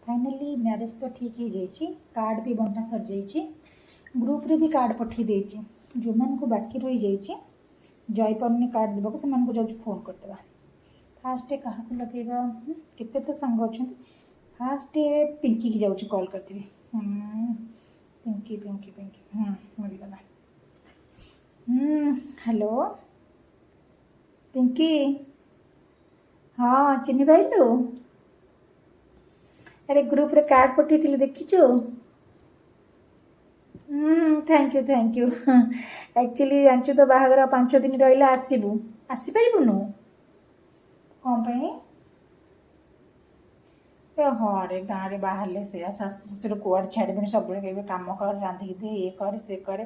Finally marriage ତ ଠିକ୍ ହେଇଯାଇଛି, କାର୍ଡ଼ ବି ବଣ୍ଟା ସରିଯାଇଛି, ଗ୍ରୁପ୍ରେ ବି କାର୍ଡ଼ ପଠାଇ ଦେଇଛି। ଯେଉଁମାନଙ୍କୁ ବାକି ରହିଯାଇଛି, ଯାଇପାରୁନି କାର୍ଡ଼ ଦେବାକୁ, ସେମାନଙ୍କୁ ଯାଉଛି ଫୋନ୍ କରିଦେବା। ଫାଷ୍ଟ କାହାକୁ ଲଗେଇବା? କେତେ ତ ସାଙ୍ଗ ଅଛନ୍ତି। ଫାଷ୍ଟ ପିଙ୍କିକି ଯାଉଛି କଲ୍ କରିଦେବି। ପିଙ୍କି, ପିଙ୍କି, ପିଙ୍କି, ମିଳିଗଲା। ହ୍ୟାଲୋ ପିଙ୍କି। ହଁ, ଚିହ୍ନି ପାରିଲୁ? ଆରେ, ଗ୍ରୁପ୍ରେ କାର୍ଡ଼ ପଠାଇଥିଲି, ଦେଖିଛୁ? Thank you, thank you. Actually ଜାଣିଛୁ ତ, ବାହାଘର 5 ଦିନ ରହିଲା, ଆସିବୁ? ଆସିପାରିବୁନୁ? କ'ଣ ପାଇଁ? ଏ ହଁ ରେ, ଗାଁରେ ବାହାରିଲେ ସେୟା, ଶାଶୁ ଶ୍ୱଶୁର କୁଆଡ଼େ ଛାଡ଼ିବେନି। ସବୁବେଳେ କହିବେ କାମ କର, ରାନ୍ଧିକି ଦେ, ଇଏ କରେ, ସେ କରେ,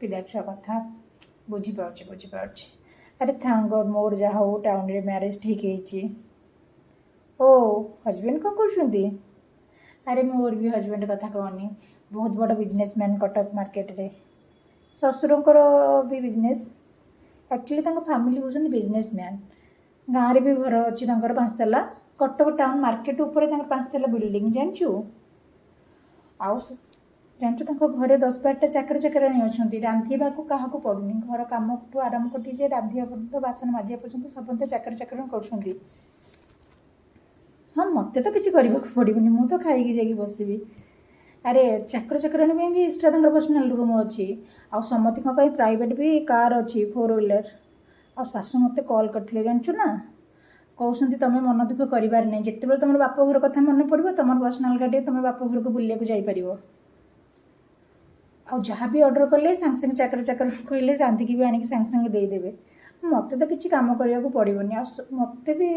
ପିଲା ଛୁଆ କଥା। ବୁଝିପାରୁଛି, ବୁଝିପାରୁଛି। ଆରେ thank ଗଡ୍, ମୋର ଯାହା ହଉ ଟାଉନରେ ମ୍ୟାରେଜ୍ ଠିକ୍ ହେଇଛି। ଓ, ହଜବେଣ୍ଡ କ'ଣ କରୁଛନ୍ତି? ଆରେ ମୋର ବି ହଜବେଣ୍ଡ କଥା କହନି, ବହୁତ ବଡ଼ ବିଜନେସମ୍ୟାନ୍ କଟକ ମାର୍କେଟରେ। ଶ୍ୱଶୁରଙ୍କର ବି ବିଜନେସ୍। ଆକ୍ଚୁଆଲି ତାଙ୍କ ଫ୍ୟାମିଲି ହେଉଛନ୍ତି ବିଜନେସମ୍ୟାନ୍। ଗାଁରେ ବି ଘର ଅଛି ତାଙ୍କର ପାଞ୍ଚ ତାଲା। କଟକ ଟାଉନ୍ ମାର୍କେଟ ଉପରେ ତାଙ୍କର ପାଞ୍ଚ ତାଲା ବିଲ୍ଡିଂ, ଜାଣିଛୁ? ଆଉ ଜାଣିଛୁ, ତାଙ୍କ ଘରେ 10-12ଟା ଚାକର ଚାକରାଣୀ ଅଛନ୍ତି। ରାନ୍ଧିବାକୁ କାହାକୁ ପଡ଼ୁନି। ଘର କାମଠୁ ଆରମ୍ଭ କରି ଯେ ରାନ୍ଧିବା ପର୍ଯ୍ୟନ୍ତ, ବାସନ ମାଜିବା ପର୍ଯ୍ୟନ୍ତ ସମସ୍ତେ ଚାକର ଚାକରାଣୀ କରୁଛନ୍ତି। ହଁ, ମୋତେ ତ କିଛି କରିବାକୁ ପଡ଼ିବନି, ମୁଁ ତ ଖାଇକି ଯାଇକି ବସିବି। ଆରେ ଚାକର ଚାକରାଣୀ ପାଇଁ ବି ଏକ୍ସଟ୍ରା ତାଙ୍କର ପର୍ସନାଲ୍ ରୁମ୍ ଅଛି। ଆଉ ସମସ୍ତଙ୍କ ପାଇଁ ପ୍ରାଇଭେଟ୍ ବି କାର୍ ଅଛି, ଫୋର୍ ହ୍ୱିଲର୍। ଆଉ ଶାଶୁ ମୋତେ କଲ୍ କରିଥିଲେ, ଜାଣିଛୁ ନା? କହୁଛନ୍ତି, ତୁମେ ମନ ଦୁଃଖ କରିବାର ନାହିଁ, ଯେତେବେଳେ ତୁମର ବାପ ଘର କଥା ମନେ ପଡ଼ିବ, ତୁମର ପର୍ସନାଲ୍ ଗାଡ଼ିରେ ତୁମେ ବାପ ଘରକୁ ବୁଲିବାକୁ ଯାଇପାରିବ। ଆଉ ଯାହା ବି ଅର୍ଡ଼ର କଲେ ସାଙ୍ଗେ ସାଙ୍ଗେ ଚାକର ଚାକର କହିଲେ ରାନ୍ଧିକି ବି ଆଣିକି ସାଙ୍ଗେ ସାଙ୍ଗେ ଦେଇଦେବେ। ମୋତେ ତ କିଛି କାମ କରିବାକୁ ପଡ଼ିବନି। ଆଉ ମୋତେ ବି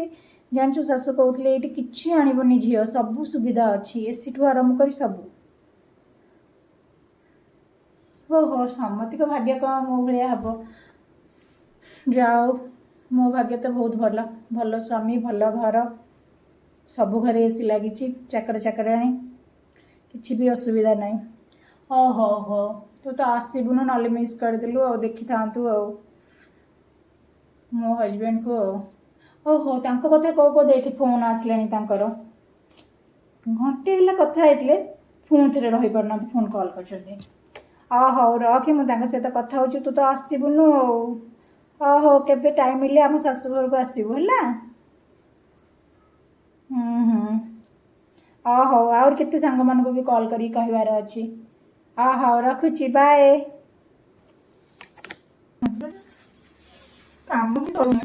ଜାଣିଛୁ, ଶାଶୁ କହୁଥିଲେ, ଏଇଠି କିଛି ଆଣିବନି ଝିଅ, ସବୁ ସୁବିଧା ଅଛି, ଏସିଠୁ ଆରମ୍ଭ କରି ସବୁ। ହୋ ହୋ, ସମସ୍ତଙ୍କ ଭାଗ୍ୟ କ'ଣ ମୋ ଭଳିଆ ହେବ? ଯାଉ, ମୋ ଭାଗ୍ୟ ତ ବହୁତ ଭଲ। ଭଲ ସ୍ୱାମୀ, ଭଲ ଘର, ସବୁ ଘରେ ଏସି ଲାଗିଛି, ଚାକର ଚାକରାଣୀ, କିଛି ବି ଅସୁବିଧା ନାହିଁ। ହଉ ହଉ ହଉ, ତୁ ତ ଆସିବୁନୁ, ନହେଲେ ମିସ୍ କରିଦେଲୁ ଆଉ, ଦେଖିଥାନ୍ତୁ ଆଉ ମୋ ହଜବେଣ୍ଡକୁ ଆଉ। ହଉ ହଉ, ତାଙ୍କ କଥା କହୁ କହୁ ଦେଖି ଫୋନ୍ ଆସିଲାଣି ତାଙ୍କର। ଘଣ୍ଟେ ହେଲା କଥା ହେଇଥିଲେ, ପୁଣି ଥରେ ରହିପାରୁନାହାନ୍ତି, ଫୋନ୍ କଲ୍ କରିଛନ୍ତି। ହଉ ରଖେ, ମୁଁ ତାଙ୍କ ସହିତ କଥା ହେଉଛି। ତୁ ତ ଆସିବୁନୁ ଆଉ। ହଉ ହଉ, କେବେ ଟାଇମ୍ ମିଳିଲେ ଆମ ଶାଶୁ ଘରକୁ ଆସିବୁ, ହେଲା? ହୁଁ, ହଉ, ଆହୁରି କେତେ ସାଙ୍ଗମାନଙ୍କୁ ବି କଲ୍ କରିକି କହିବାର ଅଛି। ହଉ, ରଖୁଛି, ବାଏ। କାମ ବି ସରୁନି।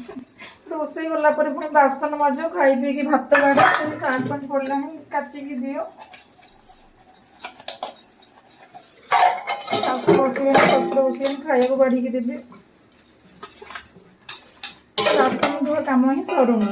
ରୋଷେଇ କଲା ପରେ ପୁଣି ବାସନ ମାଜ, ଖାଇ ପିଇକି ଭାତ ବାଢ଼, ପୁଣି ସାର୍ଟ ପ୍ୟାଣ୍ଟ ପଡ଼ିଲାଣି, କାଚିକି ଦିଅ। ଶାଶୁ ବସିଲେଣି, ଶ୍ୱଶୁର ବସିଲେଣି, ଖାଇବାକୁ ବାଢ଼ିକି ଦେବି। ବାସନ ଧୁଆ କାମ ହିଁ ସରୁନି।